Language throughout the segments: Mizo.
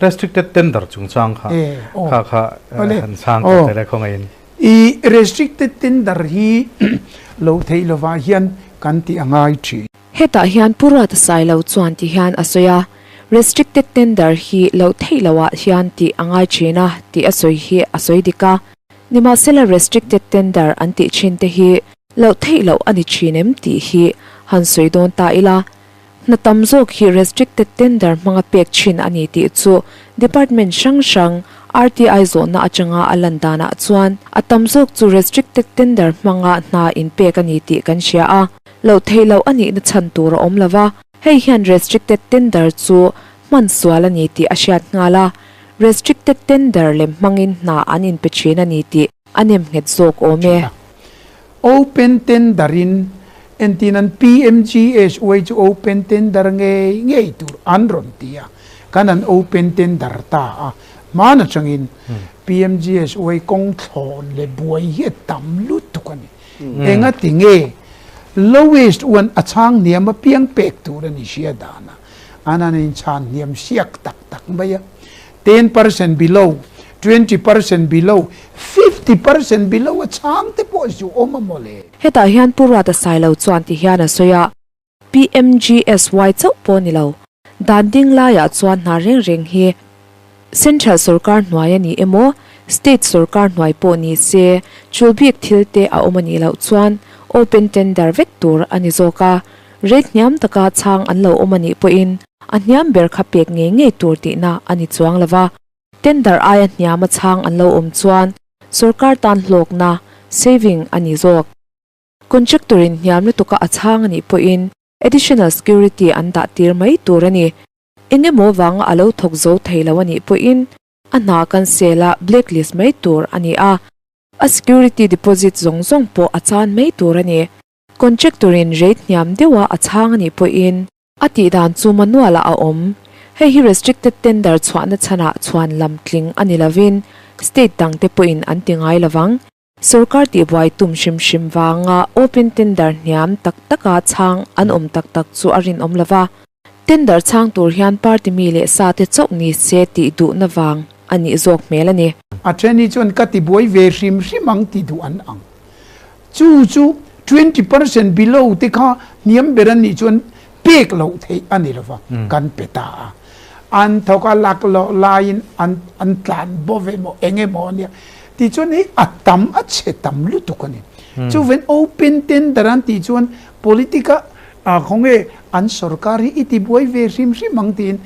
Restricted tender chungchang kha kha kha han chhang ta che le khawngaihin. I restricted tender hi lo theih lovah hian kan tih a ngai thin. Hetah hian Pu Ruata Sailo chuan ti hian a sawi a, Restricted tender hi loh theih lohah hian tih a ngai thin a tih a sawi hi a sawi dik a. Nimahsela restricted tender an tih thin te hi loh theih loh a ni thin em tih hi han sawi dawn ta ila. Hna tam zawk hi restricted tender hmanga pek thin a ni tih chu department hrang hrang RTI zawhna atanga a lan danah chuan a tam zawk chu restricted tender hmanga hna inpek a ni tih kan hria a. Loh theih loh a nihna chhan tur a awm lo va, hei hian restricted tender chu hman sual a ni tih a hriat nghal a, restricted tender lem hmangin hna an inpe thin a ni tih a nem nghet zawk awm e. Open tender in entin an PMGSY chu open tender ngei ngei tur an rawn ti a, kan an open tender ta a, hman atangin PMGSY kawng thlawn leh buai hi a tam lutuk a ni. Enga ti nge lowest uan a chhang hniam apiang pek tur a ni hria dan a, an han inchhan hniam siak tak tak mai a, 10% below, 20% below, 50% below a chhang te pawh zu awm a maw le. Hetah hian Pu Ruata Sailo chuan ti hian a sawi a, PMGSY chauh pawh ni lo, dan ding laiah chuan hna reng reng hi Central sorkar hnuai a ni emaw, State sorkar hnuai pawh ni se, chul bik thil te a awm a nih loh chuan open tender vek tur a ni zawk a, rate hniam taka chhang an lo awm a nih pawhin a hniam ber kha pek ngei ngei tur tihna a ni chuang lo va, tender aia hniama chhang an lo awm chuan sorkar tan hlawkna, saving, a ni zawk. Contractor in hniam lutuka a chhang a nih pawhin additional security an dah tir mai tur a ni. Eng emaw vanga a lo thawk zo thei lo a nih pawhin a hna cancel a blacklist mai tur a ni a, a security deposit zawng zawng pawh a chan mai tur a ni. Contractor in rate hniam deuha a chhang a nih pawhin a tih dan chu manual ah a awm. Hei hi restricted tender chhuahna chhanah chhuan lam tling a ni lovin state dangte pawhin an ti ngai lovang. Sorkar tihbuai tum hrim hrim vanga open tender hniam tak taka chhang an awm tak tak chu a rinawm lo va, tender chhang tur hian party mi leh sa te chauh ni se tih duhna vang a nih zawk hmel a ni. A then hi chuan ka tibuai ve hrim hrim ang ti duh an ang. Chu chu 20% below te kha hniam ber an nih chuan pek loh theih a ni lo va, kan pe ta a. An thawk a lak loh laiin an an tlan bo ve maw eng emaw a nia. Tichuan hei a tam a chhe tam lutuk a ni. Chuven open tender an tih chuan politic a khawnge an sorkar hi i tibuai ve hrim hrim ang tiin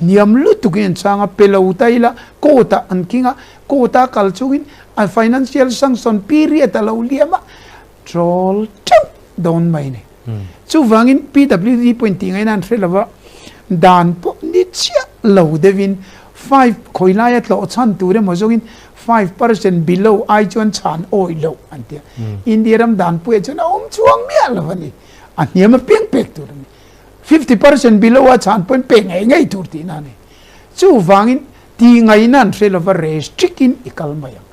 hniam lutuk in an chhang a, pe lo ta ila court ah an king a, court a kal chungin a financial sanction period a lo liam a, troll teuh dawn mai a ni. Chuvangin PWD pawhin tih ngaihna an hre lo va, dan pawh ni chiah lo deuhin five khawi laia tlawh chhan tur emaw zawngin 5% below ai chuan chhan awih loh an ti a. India ram dan puiah chuan a awm chuang miah lo a ni. A hniam apiang pek tur a ni. 50% below a chhan pawhin pek ngei ngei tur tihna a ni. Chuvangin tih ngaihna an hre lo va, restrict in i kal mai ang.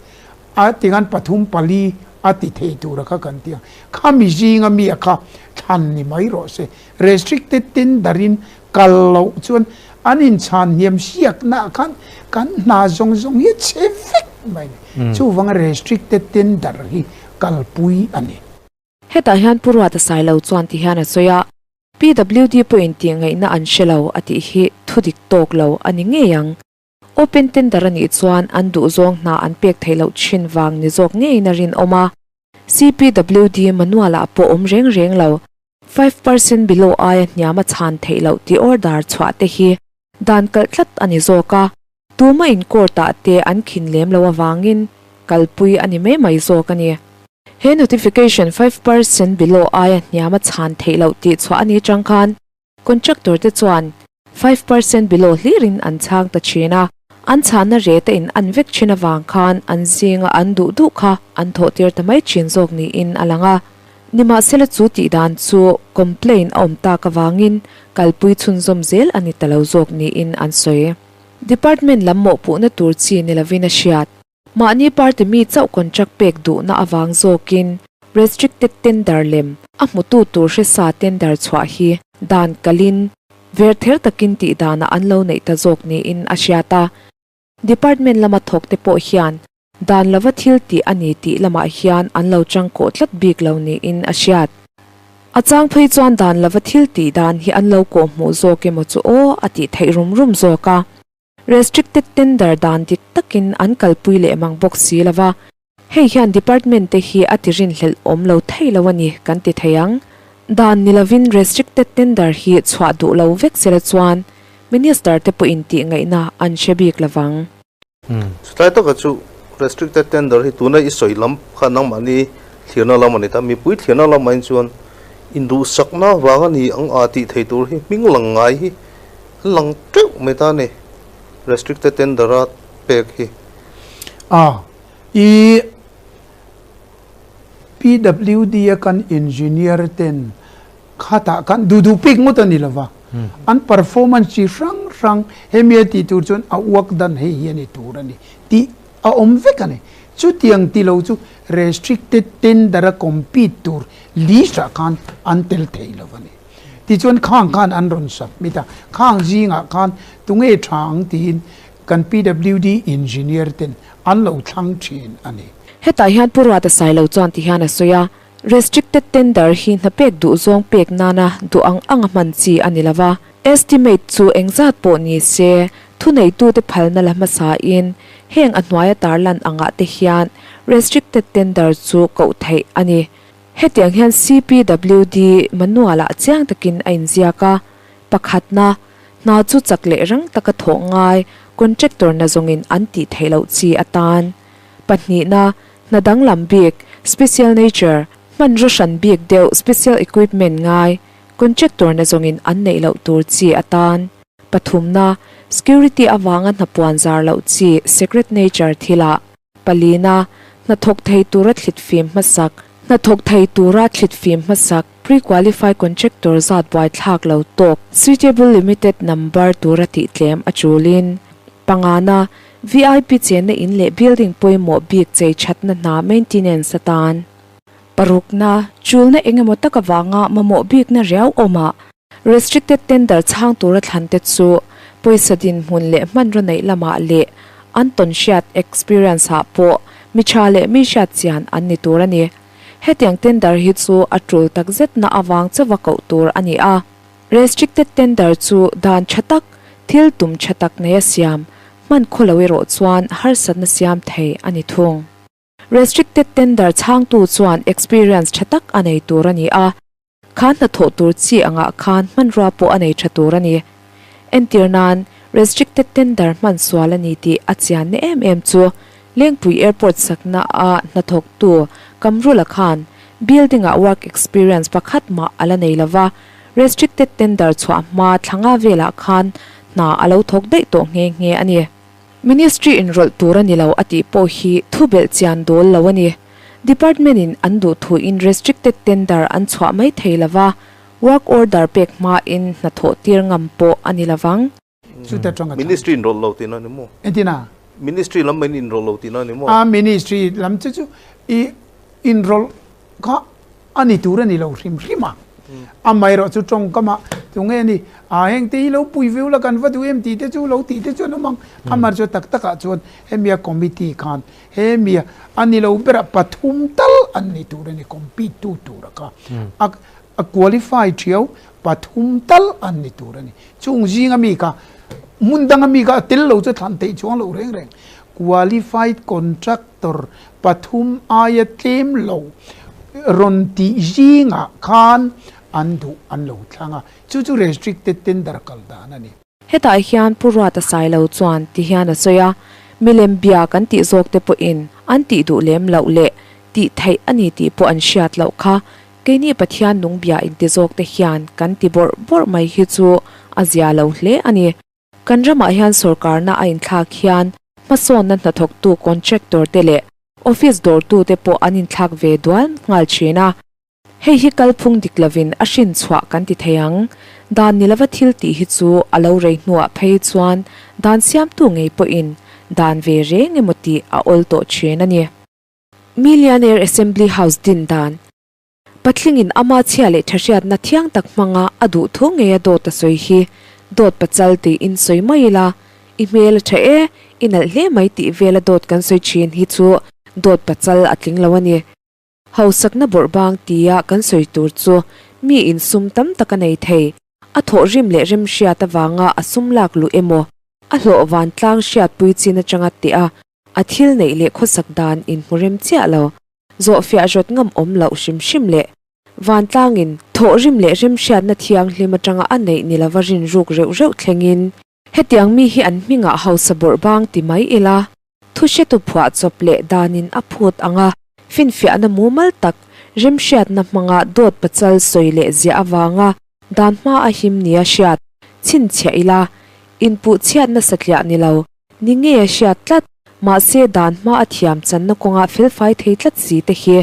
A tingan pathum pali a ti thei tura kha kan ti ang. Khami zinga mi a kha thlan ni mai rawh se. Restricted tender in kal loh chuan an inchhan hniam siakna ah khan kan hna zawng zawng hi a chhe vek mai a ni. Chuvanga restricted tender hi kalpui a ni. Hetah hian Pu Ruata Sailo chuan ti hian a sawi a, PWD pawhin tihngaihna an hre lo a tih hi thudik tawk lo a ni ngei ang. Open tender a nih chuan an duhzawng hna an pek theih loh thin vang ni zawk ngeiin a rinawm a. CPWD manual ah pawh awm reng reng lo. 5% below aia hniam a chhan theih loh tih order chhuah te hi dan kalh tlat a ni zawk a. Tuma in court ah te an khin lem lo avangin kalpui a ni mai mai zawk a ni. He notification 5% below aia hniam a chhan theih loh tih chhuah a ni chang khan Contractor te chuan 5% below hlirin an chhang ta thin a, an chhahna rate a in an vek thin avang khan an zinga an duh duh kha an thawh tir ta mai thin zawk niin a lang a. Nimahsela chu tih dan chu complaint a awm tak avangin kalpui chhunzawm zel a ni ta lo zawk niin an sawi. Department lam mawhpuhna tur chi ni lovin a hriat. Mahni party mi chauh contract pek duhna avang zawkin restricted tender lem a hmutu tur hresa tender chhuah hi dan kalin Verther takin tih danah an lo neih ta zawk niin a hriat a. Department lama thawkte pawh hian dan lova thil tih a ni tih lamah hian an lo changkawh tlat bik lo niin a hriat. A chang phei chuan dan lova thil tih dan hi an lo kawhhmuh zawk emaw chu aw a tih theih rum rum zawk a. Restricted tender dan dik takin an kalpui leh mang bawk si lova. Hei hian department te hi a ti rinhlelh awm lo thei lo a ni kan ti thei ang. Dan ni lovin restricted tender hi chhuah duh lo vek sela chuan Minister te pawhin tih ngaihna an hre bik lovang. Chutlai taka chu restricted tender hi tuna i sawi lam kha nangmahni thlirna lam a ni ta. Mipui thlirna lamah in chuan induhsakna vang a ni ang a tih thei tur hi hming lang ngai hi an lang teuh mai ta a ni restricted tender a pek hi. A I PWD a kan engineer ten khatah khan duh duh pek ngawt a ni lova, an performance chi hrang hrang hemi a tih tur chuan a uak dan hei hi a ni tur a ni tih a awm vek a ni. Chutiang ti lo chu restricted tender a compete tur list ah khan an tel thei lo a ni. Tichuan khang khan an rawn submit a, khang zingah khan tunge tha ang tiin Kan PWD engineer ten an lo thlang thin a ni. Hetah hian Pu Ruata Sailo chuan ti hian a sawi a, Restricted tender hi hna pek duh zawng pek nana duh ang anga hman chi a ni lova, estimate chu engzat pawh ni se thuneitute phalna la hmasain heng a hnuaia tarlan angah te hian restricted tender chu koh theih a ni. Hetiang hian CPWD manual-ah chiang takin a inziak a, pakhatna, Hna chu chak leh rang taka thawh ngai contractor na zawngin an tih theih loh chi atan. Pahnihna, hna danglam bik, special nature, hmanraw hran bik deuh, special equipment, ngai contractor na zawngin an neih loh tur chi atan. Pathumna, security avanga hna puan zar loh chi, secret nature, thilah. Palina, hnathawk thei tura thlit fim hmasak, Hnathawk thei tura thlit fim hmasak, Pre-qualify contractor zat buaithlak lo tawk, Suitable limited number tura tih tlem a tulin. Pangana, VIP chenna in leh building pawimawh bik chei thatna hna maintenance atan. Parukna, chulna engemaw tak avanga mamawh bikna riau awmah Restricted tender chhang tura thlante chu pawisa dinhmun leh hmanraw neih lamah leh an tawn hriat, experience, ah pawh mi tha leh mi hriat chian an ni tur a ni. Hetiang tender hi chu a tul takzetna avang chauha koh tur a ni a. Restricted tender chu dan tha tak, thil tum tha tak neia siam, hman khaw lo erawh chuan harsatna siam thei a ni thung. Restricted tender chhangtu chuan experience tha tak a nei tur a ni a. Kha hnathawh tur chi angah khan hmanrua pawh a nei tha tur a ni. Entir nan, restricted tender hman sual a ni tih a chianna em em chu Lengpui Airport sakna a hnathawktu Kamrula khan building ah work experience pakhat mah a la nei lova, restricted tender chhuah hma thlanga velah khan hna a lo thawk daih tawh nghe nghe a ni. Ministry inrawlh tur a ni lo a tih pawh hi thu belh chian dawl lo a ni. Department in an duh thu in restricted tender an chhuah mai thei lova, work order pek hma in hnathawh tir ngam pawh a ni lovang. Chuta tanga thang. Ministry inrawlh lo tihna a ni maw? Engtin a? Ministry lam in inrawlh lo tihna a ni maw? A, ministry lam chu chu i inrawlh kha a ni tur a ni lo hrim hrim a. Amaherawh chu tawngkam ah tunge ni a heng te hi lo pui viau la kan va duh em tih te chu lo tih te chuan awm ang. Amaherawh chu tak tak ah chuan hemia committee khan hemia a ni lo berah pathum tal an ni tur a ni compete tu tur a kha. A a qualify thiau pathum tal an ni tur a ni. Chung zinga mi kha hmun danga mi kha a tel lo chu thlan theih chuang lo reng reng. Qualified contractor pathum aia tlem lo rawn tih zingah khan an duh an lo thlang a, chu chu restricted tender kal dan a ni. Hetah hian Pu Ruata Sailo chuan ti hian a sawi a, Milem bia kan tih zawk te pawhin an tih duh lem loh leh tih theih a ni tih pawh an hriat loh kha keini Pathian nung bia inti zawk te hian kan ti bawrh bawrh mai hi chu a zia lo hle a ni. Kan ramah hian sorkarna a inthlak hian hmasawnna hnathawktu contractor te leh office dawrtute pawh an inthlak ve dual nghal thin a. Hei hi kalphung dik lovin a hrin chhuah kan ti thei ang. Dan ni lova thil tih hi chu a lo rei hnuah phei chuan dan siamtu ngei pawhin dan ve reng emaw tih a awl tawh thin a ni. Millionaire Assembly House din dan. Patlingin ama chhia leh thahriatna thiang tak hmanga a duh thu ngeia dawt a sawi hi. Dawt pachal tiin sawi mai ila, i hmel a tha e, i nalh hle mai tih vela dawt kan sawi thin hi chu dawt pachal a tling lo a ni. Hausakna bawrhbang tia kan sawi tur chu mi insum tam tak a nei thei. A thawhrim leh remhriat avanga a sum lak luh emaw, a hlawh vantlang hriatpui chin atanga teh a, a thil neih leh khawsak dan inhmu rem chiah lo, zawhfiah rawt ngam awm loh hrim hrim leh vantlangin thawhrim leh remhriatna thianghlim atanga a neih ni lova rinruk reuh reuh thlengin hetiang mi hi an hmingah hausa bawrhbang ti mai ila. Thuhretu phuahchawp leh danin a phut ang a, finfiahna mumal tak, remhriatna hmanga dawt pachal sawi leh ziah avanga dan hma a him nia hriat chhinchhiah ila, inpuh chhiatna satliah ni lo, ni ngei a hriat tlat, mahse dan hma a thiam channa kawnga felfai thei tlat si te hi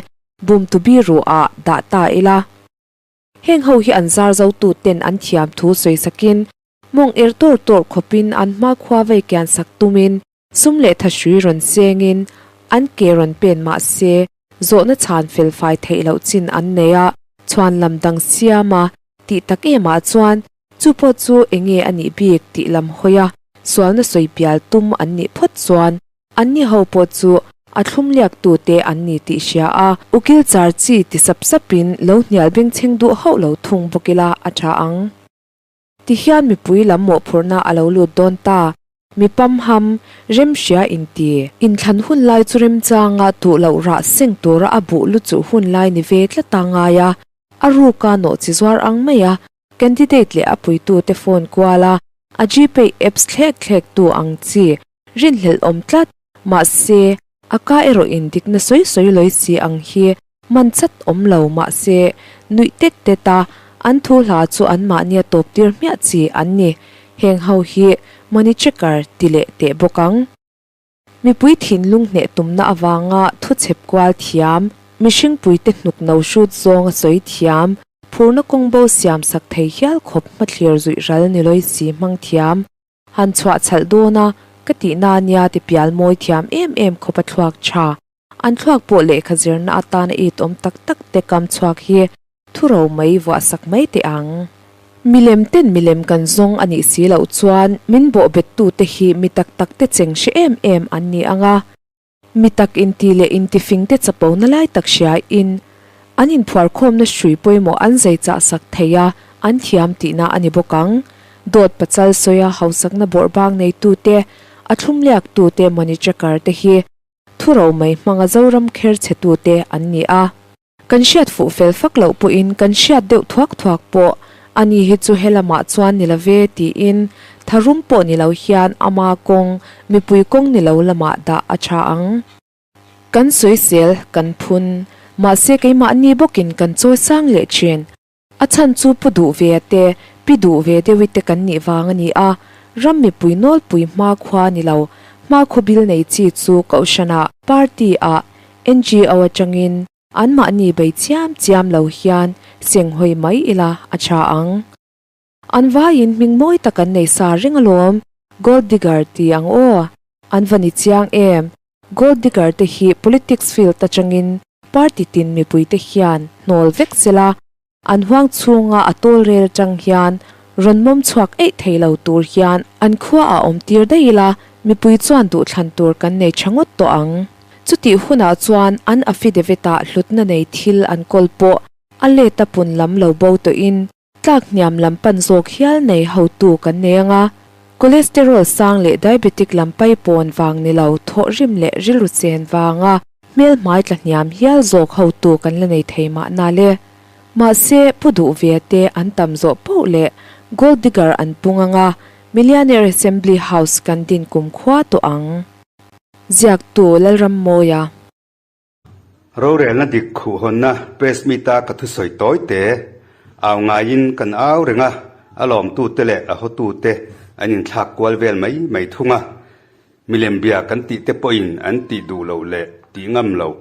bumtu biru ah dah ta ila. Heng ho hi an zar zotu ten an thiam thu sawi sakin mawng er tawr tawr khawpin an hmakhua vei kian sak tumin Sum leh thahrui rawn sengin an ke rawn pen mah se zawhna chhan fel fai theih loh chin an nei a, chhuan lam dang siam a tih tak emah chuan chu pawh chu enge a nih bik tih lam hawi a sualna sawi pial tum an nih phawt chuan anni ho pawh chu a thlum liak tute an ni tih hria a, ukil char chi ti sap sapin lo hnial bengchheng duh hauh lo thung bawk ila a tha ang. Tihian mipui lam mawhphurhna a lo lut dawn ta. Mi pamham, remhria inti. Inthlan hun lai chu remchanga duh loh rah seng tura a buh luchuh hun lai ni ve tlat a ngai a, a ruka nawh chi zuar ang mai a, candidate leh a puitute phone kual a, a Gpay apps thlek thlek tu ang chi rinhlelh awm tlat. Mahse, a ka erawh in dikna sawi sawi lawi si ang hi man chat awm lo mahse nuih tet tet a, an thu hla chu anmahnia tawp tir hmiah chi an ni. Heng ho hi money checker ti leh teh bawk ang. Mipui thinlung hneh tumna avanga thu chhep kual thiam, mihring puite hnuk no hrut zawnga sawi thiam, phurna kawng bo siam sak thei hial khawp hmathlir zuih ral ni lawi si hmang thiam, Han chhuah chhalh dawn a, ka tih na nia ti pial mawi thiam em em khawp a thluak tha. An thluak pawh lehkha zirna atana it awm tak tak te kam chhuak hi thu ro mai vuah sak mai teh ang. Milem ten milem kan zawng a nih si loh chuan min bawh bet tu te hi mi tak tak te cheng hre em em an ni ang a. Mi tak inti leh intifing te chapo na lai tak hria in an inphuarkhawmna hrui pawimawh an zai chah sak thei a, an thiam tihna a ni bawk ang. Dawt pachal sawia hausakna bawrhbang neitu te, a thlum liak tu te money checker te hi thu ro mai hmanga Zoram kher chhe tu te an ni a. Kan hriat fuh fel fak loh pawhin kan hriat deuh thuak thuak pawh a ni hi chu helamah chuan ni love tiin tharum pawh ni lo hian ama kawng, mipui kawng ni lo lamah dah a tha ang. Kan sawisel, kan phun, mahse keimahni bawkin kan chawi sang leh thin. A chhan chu pu duh ve a te, pi duh ve deuhi te kan nih vang a ni a, ram mipui nawlpui hmakhua ni lo, hmakhaw bil nei chi chu Kohhranah, Party ah, NGO atangin anmahni bei chiam chiam lo hian senghawi mai ila a tha ang. An vaiin hming mawi tak an nei sa reng alawm, Gold Digger ti ang aw, an va ni chiang em, Gold digger te hi politics field atangin party tin mipui te hian hnawl vek sela, an huang chhunga a tawl rel atang hian rawn mawm chhuak eih thei lo tur hian an khua ah awm tir daih ila mipui chuan duhthlan tur kan nei tha ngawt tawh ang. Chutih hunah chuan an affidavit ah hlutna nei thil an kawl pawh a let a pun lam lo bo tawhin Tlak hniam lam pan zawk hial nei hotu kan nei ang a, cholesterol sang leh diabetic lam paipawn vang ni lo thawhrim leh rilru chen vanga hmel hmai tla hniam hial zawk hotu kan la nei thei mahna le. Mahse, pu duh ve te an tam zawh poh leh gold digger an pung ang a, millionaire assembly house kan din kum khua tawh ang. Ziaktu Lalrammawia. Rorelna dik khuhhawnna press meet-a ka thusawi tawi te, au ngaiin kan au reng a, a lawmtute leh a hawtute an inthlak kual vel mai mai thung a. Milem bia kan tih te pawhin an tih duh loh leh tih ngam loh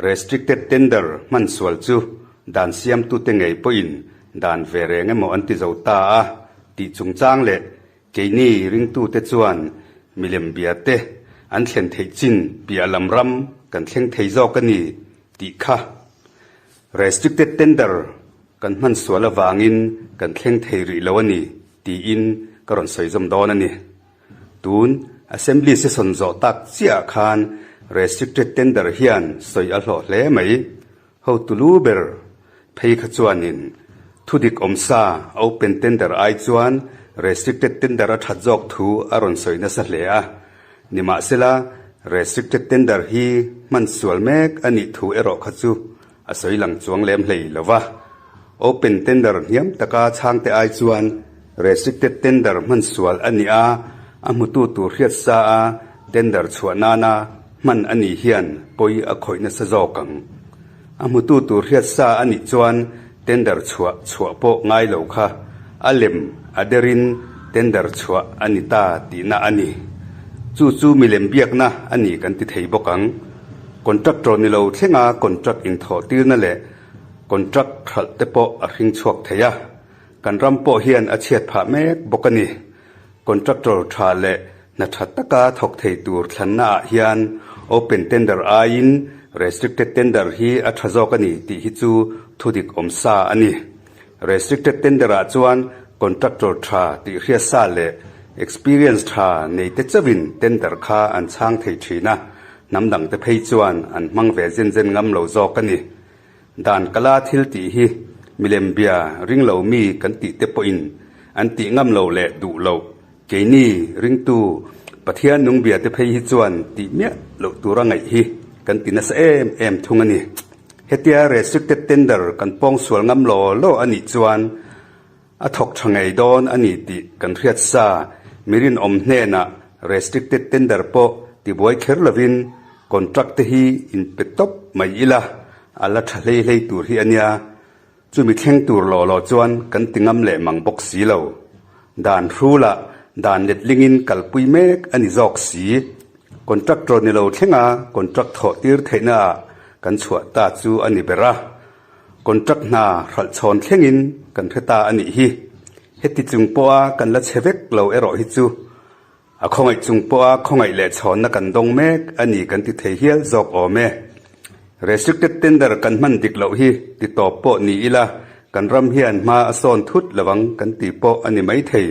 restricted tender hman sual chu dan siamtute ngei pawhin dan ve reng emaw an ti zo ta a tih chungchang leh Keini ringtute chuan milem bia te an thlen theih chin piah lam ram kan thleng thei zawk a ni tih kha restricted tender kan hman sual avangin kan thleng thei rih lo a ni tiin ka rawn sawi zawm dawn a ni. Tun Assembly session zawh tak chiah khan Restricted Tender hian sawi a hlawh hle mai. Hotu lu ber phei kha chuanin thudik awmsa Open Tender ai chuan Restricted Tender a that zawk thu a rawn sawi nasa hle a. Nimahsela, Restricted Tender hi hman sual mek a nih thu erawh kha chu a sawi lang chuang lem hlei lo va. Open Tender hniam taka chhangte ai chuan Restricted Tender hman sual a nih a, a hmutu tur hriat sa a tender chhuah nana hman a nih hian pawi a khawih nasa zawk ang. A hmutu tur hriat sa a nih chuan tender chhuah chhuah pawh ngai lo kha a lem a derin tender chhuah a ni ta tihna a ni. Chu chu milem biakna a ni kan ti thei bawk ang. Contractor ni lo thlenga contract inthawh tirna leh contract hralh te pawh a hring chhuak thei a. Kan ram pawh hian a chhiat phah mek bawk a ni. Contractor tha leh hna tha taka thawk thei tur thlanna ah hian open tender aiin restricted tender hi a tha zawk a ni tih hi chu thudik awm sa a ni. Restricted tender ah chuan contractor tha tih hriat sa leh experience tha nei te chauhin tender kha an chhang thei thin a, hnam dang te phei chuan an hmang ve zen zen ngam lo zawk a ni. Dan kala thil tih hi milem bia ring lo mi kan tih te pawhin an tih ngam lo leh duh loh. Keini ringtu Pathian nung bia te phei hi chuan tih miah loh tura ngaih hi kan ti nasa em em thung a ni. Hetia restricted tender kan pawng sual ngam law law a nih chuan A thawk tha ngei dawn a ni tih kan hriat sa. Mi rinawm hnenah restricted tender pawh tibuai kher lovin contract te hi in pe tawp mai ila, a la tha hlei hlei tur hi a nia. Chumi thleng tur law law chuan kan ti ngam leh mang bawk si lo. Dan hrulah dan letlingin kalpui mek a ni zawk si. Contractor ni lo thlenga contract thawh tir theihna ah kan chhuah ta chu a ni ber a. Contract hna hralh chhawn thlengin kan hre ta a nih hi. Heti chung pawha kan la chhe vek lo erawh hi chu a khawngaih chung pawha khawngaih leh chhawnna kan dawng mek a ni kan ti thei hial zawk awm e. Restricted tender kan hman dik loh hi ti tawp pawh ni ila kan ram hian hma a sawn thut lovang kan ti pawh a ni maithei.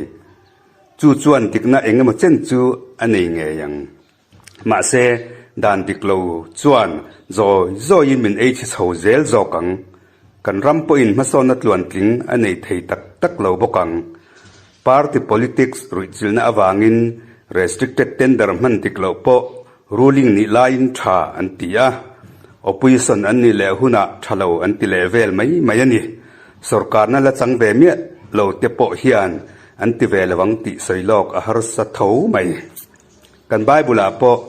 Chu chuan dikna eng emaw chen chu a nei ngei ang. Mahse, dan dik lo chuan zawi zawiin min ei chhe chho zel zawk ang. Kan ram pawhin hmasawnna tluantling a nei thei tak tak lo bawk ang. Party politics ruihchilhna avangin restricted tender hman dik loh pawh ruling nih laiin tha an ti a, opposition an nih leh hunah tha lo an ti leh vel mai mai a ni. Sorkarna la chang ve miah lo te pawh hian an ti ve lo ang tih sawi lawk a harsa tho mai. Kan Bible-ah pawh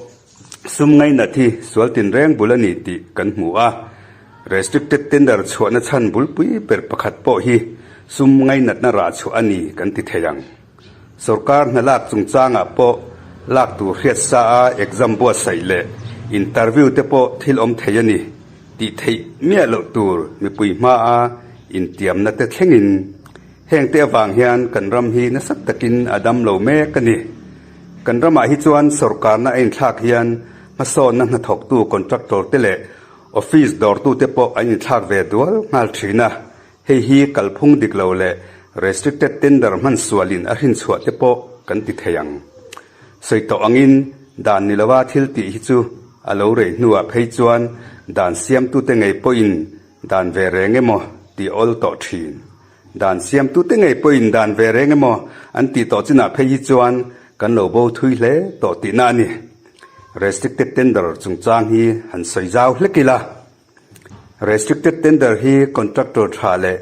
sum ngainat hi sual tinreng bul a ni tih kan hmu a. Restricted tender chhuahna chhan bulpui ber pakhat pawh hi sum ngainatna rah chhuah a ni kan ti thei ang. Sorkar hna lak chungchangah pawh lak tur hriat sa a exam buatsaih leh interview te pawh thil awm thei a ni tih theih miah loh tur mipui hmaa intiamna te thlengin Hengte avang hian kan ram hi nasa takin a dam lo mek a ni. Kan ramah hi chuan sorkarna a inthlak hian hmasawnna hnathawktu contractor te leh office dawrtute pawh an inthlak ve dual nghal thin a. Hei hi kalphung dik lo leh restricted tender hman sualin a hrinchhuah te pawh kan ti thei ang. Sawi tawh angin dan ni lova thil tih hi chu a lo rei hnuah phei chuan dan siamtute ngei pawhin Dan ve reng emaw tih awl tawh thin. Dan siamtute ngei pawhin dan ve reng emaw an tih tawh chinah phei hi chuan kan lo bo thui hle tawh tihna a ni. Restricted tender chungchang hi han sawi zau hlek ila. Restricted tender hi contractor tha leh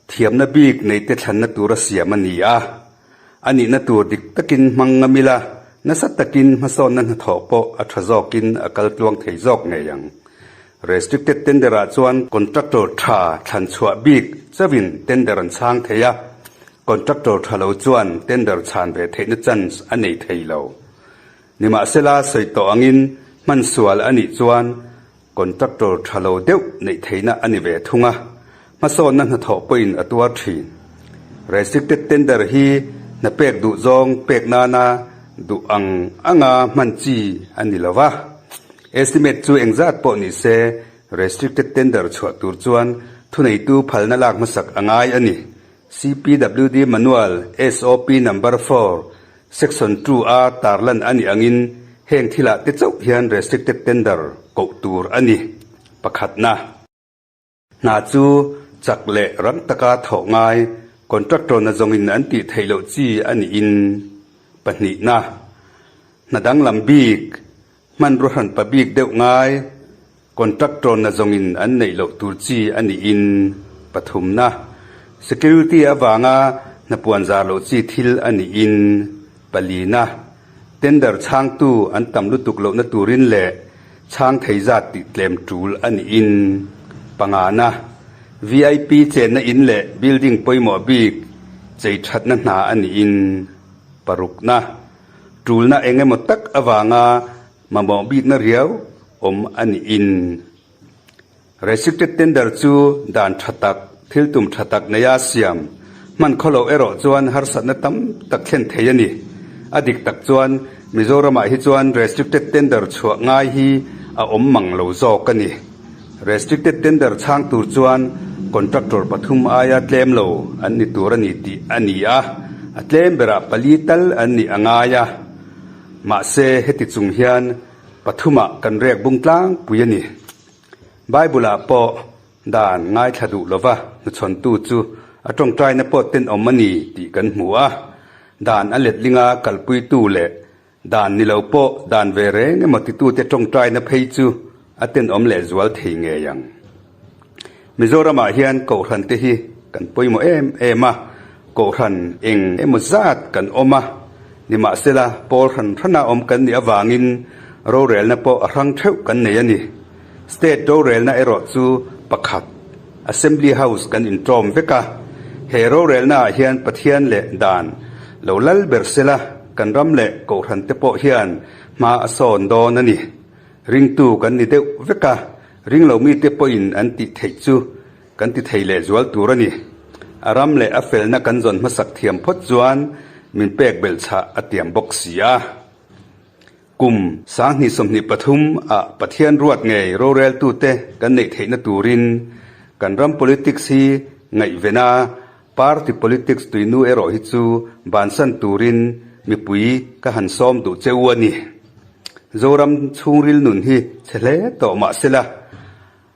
thiamna bik neite thlanna tura siam a ni a. A nihna tur dik takin hmang ngam ila, nasa takin hmasawnna hnathawh pawh a tha zawkin a kal tluang thei zawk ngei ang. Restricted tender-ah chuan contractor tha thlan chhuah bik chauhin tender an chhang thei a, contractor tha lo chuan tender chhan ve theihna chance a nei thei lo. Nimahsela sawi tawh angin hman sual a nih chuan Contractor tha lo deuh neih theihna a ni ve thung a, hmasawnna hnathawh pawhin a tuar thin. Restricted tender hi hna pek duh zawng pek nana duh ang anga hman chi a ni lo va. Estimate chu engzat pawh ni se, restricted tender chhuah tur chuan thuneitu phalna lak hmasak a ngai a ni. CPWD Manual SOP Number 4, Section 2 a tarlan a nih angin heng thilah te chauh hian Restricted Tender koh tur a ni. Pakhatna. Hna chu chak leh rang taka thawh ngai contractor na zawngin an tih theih loh chi a niin pahnihna. Hna danglam bik, hmanrua hranpa bik deuh ngai contractor na zawngin an neih loh tur chi a niin pathumna. Security avanga hna puan zar loh chi thil a niin palina. Tender chhangtu an tam lutuk lohna turin leh chhang thei zat tih tlem tul a niin pangana VIP chenna in leh building pawimawh bik chei thatna hna a niin parukna tulna eng emaw tak avanga mamawh bikna riau awm a niin Restricted tender chu dan tha tak, thil tum tha tak neia siam hman khaw loh erawh chuan harsatna tam tak thlen thei a ni. A dik tak chuan Mizoramah hi chuan restricted tender chhuah ngai hi a awm mang lo zawk a ni. Restricted tender chhang tur chuan contractor pathum aia tlem lo an ni tur a ni tih a ni a, a tlem berah pali tal an nih a ngai a. Mahse heti chung hian Pathumah kan rek bung tlangpui a ni. Bible-ah pawh dan ngaithla duh lova hnuchhawntu chu a tawngtaina pawh tenawm a ni tih kan hmu a. Dan a letlinga kalpuitu leh dan ni lo pawh dan ve reng emaw titute tawngtaina phei chu a tenawm lehzual thei ngei ang. Mizoramah hian Kohhran te hi kan pawimawh em em a, Kohhran eng emaw zat kan awm a, nimahsela pawl hran hrana awm kan nih avangin rorelna pawh a hrang theuh kan nei a ni. State rorelna erawh chu pakhat, Assembly House kan inṭawm vek a, he rorelna ah hian Pathian leh dan lo lal ber sela kan ram leh Kohhran te pawh hian hma a sawn dawn a ni. Ringtu kan ni deuh vek a, ring lo mite pawhin an tih theih chu kan ti thei leh zual tur a ni. A ram leh a felna kan zawn hmasak thiam phawt chuan min pek belh chhah a tiam bawk si a. Kum 2023 ah Pathian ruat ngei roreltute kan neih theihna turin kan ram politics hi ngaihven a, party politics tuinu erawh hi chu bansan turin mipui ka han sawm duh che u a ni. Zoram chhungril nun hi chhe hle tawh mah sela,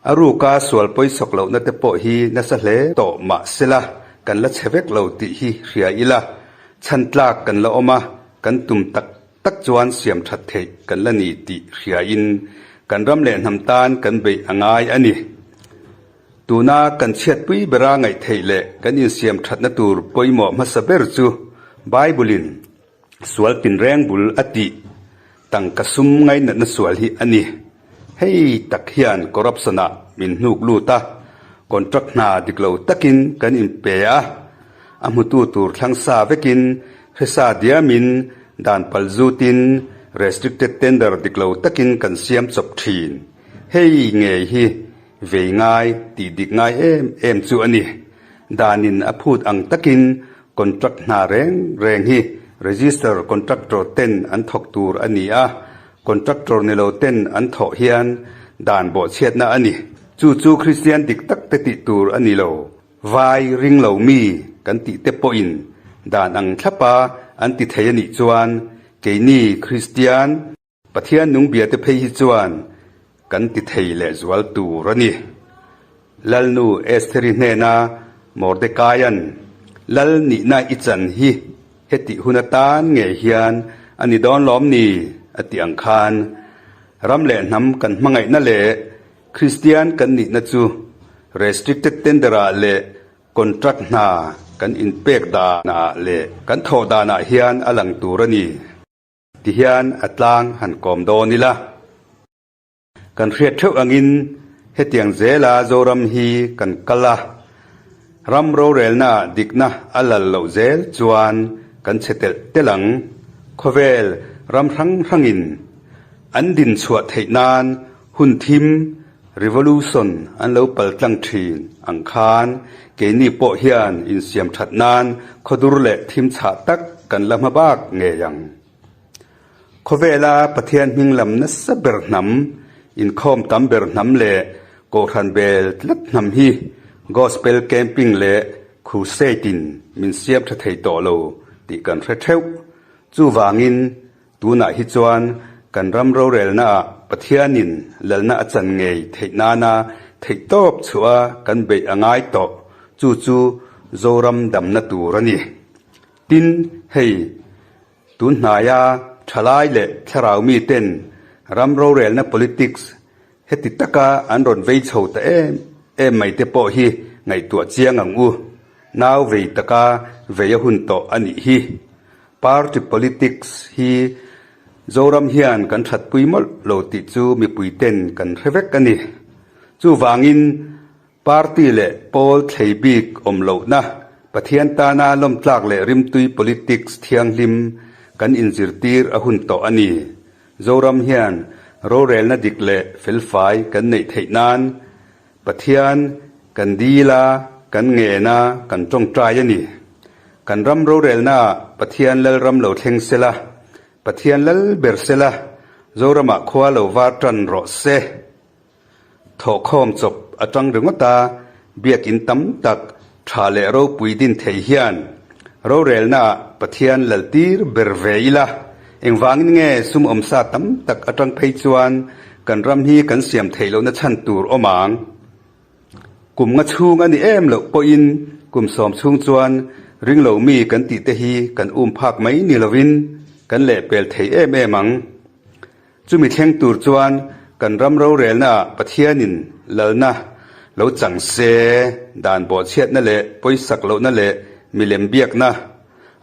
a ruka sual pawisawk lohna te pawh hi nasa hle tawh mah sela kan la chhe vek lo tih hi hria ila, chhan tlak kan la awm a, kan tum tak tak chuan siam that theih kan la ni tih hriain kan ram leh hnam tan kan beih a ngai a ni. Tuna kan chhiatpui bera ngaih theih leh kan insiam thatna tur pawimawh hmasa ber chu Bible-in Sual tinreng bul a tih tangka sum ngainatna sual hi a ni. Hei tak hian corruption-ah min hnuk lut a, contract hna dik lo takin kan inpe a, a hmutu tur thlang sa vekin hresa diamin dan pal zutin restricted tender dik lo takin kan siam chawp thin. Hei ngei hi vei ngai tih dik ngai em em chu a ni. Danin a phut ang takin Contract hna reng reng hi register contractor ten an thawk tur a ni a, contractor ni lo ten an thawh hian dan bawhchhiatna a ni. Chu chu Kristian dik tak te tih tur a ni lo. Vai ring lo mi kan tih te pawhin dan ang thlapa an ti thei a nih chuan keini Kristian, Pathian nung bia te phei hi chuan kan ti thei leh zual tur a ni. Lalnu Estheri hnena Mordekaia'n Lal nihna i chan hi hetih hun atan ngei hian a ni dawn lawm ni? a tih ang khan ram leh hnam kan hmangaihna leh Kristian kan nihna chu restricted tender-ah leh contract hna kan inpek danah leh kan thawh danah hian a lang tur a ni. Tihian a tlang han kawm dawn ila. Kan hriat theuh angin hetiang zela Zoram hi kan kal a, ram rorelna dikna a lal loh zel chuan kan chhe telh telh ang. Khawvel ram hrang hrangin an din chhuah theih nan hun thim, revolution, an lo pal tlang thin ang khan keini pawh hian insiam that nan khawdur leh thim chhah tak kan la hma bak ngei ang. Khawvela Pathian hming lam nasa ber hnam, inkhawm tam ber hnam leh Kohhran bel tlat hnam hi Gospel Camping leh. Crusade in min siam tha thei tawh lo tih kan hre theuh. Chuvangin tunah hi chuan kan ram rorelna ah Pathianin lalna a chan ngei theih nana theihtawp chhuah a kan beih a ngai tawh, chu chu Zoram damna tur a ni. Tin, hei tun hnaia thalai leh thlarau miten ram rorelna politics Heti taka an rawn vei chho ta em em mai te pawh hi ngaihtuah chiang ang u. Nau vei taka vei a hun tawh a nih hi. Party politics hi Zoram hian kan thatpui mawlh lo tih chu mipui ten kan hre vek a ni. Chuvangin party leh pawl thlei bik awm lohna Pathian tana lawmtlak leh rimtui politics thianghlim kan inzirtir a hun tawh a ni. Zoram hian rorelna dik leh felfai kan neih theih nan Pathian kan dil a, kan ngen a, kan tawngtai a ni. Kan ram rorelna ah Pathian Lalram lo thleng sela, Pathian lal ber sela, Zoramah khua lo var tan rawh se. Thawhkhawm chawp atang ringawt a, biakin tam tak tha leh ropui din thei hian rorelna ah Pathian laltir ber ve ila, engvangin nge sum awmsa tam tak atang phei chuan kan ram hi kan siam theih lohna chhan tur awm ang? Kum nga chhung a ni em loh pawhin kum sawm chhung chuan ringlo mi kan tih te hi kan um phak mai ni lovin kan lehpel thei em em ang. Chumi thleng tur chuan kan ram rorelna ah Pathianin lalna lo chang se, dan bawhchhiatna leh pawisak lohna leh milem biakna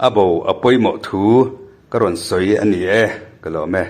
a bo a pawimawh thu ka rawn sawi a ni e, ka lawm e.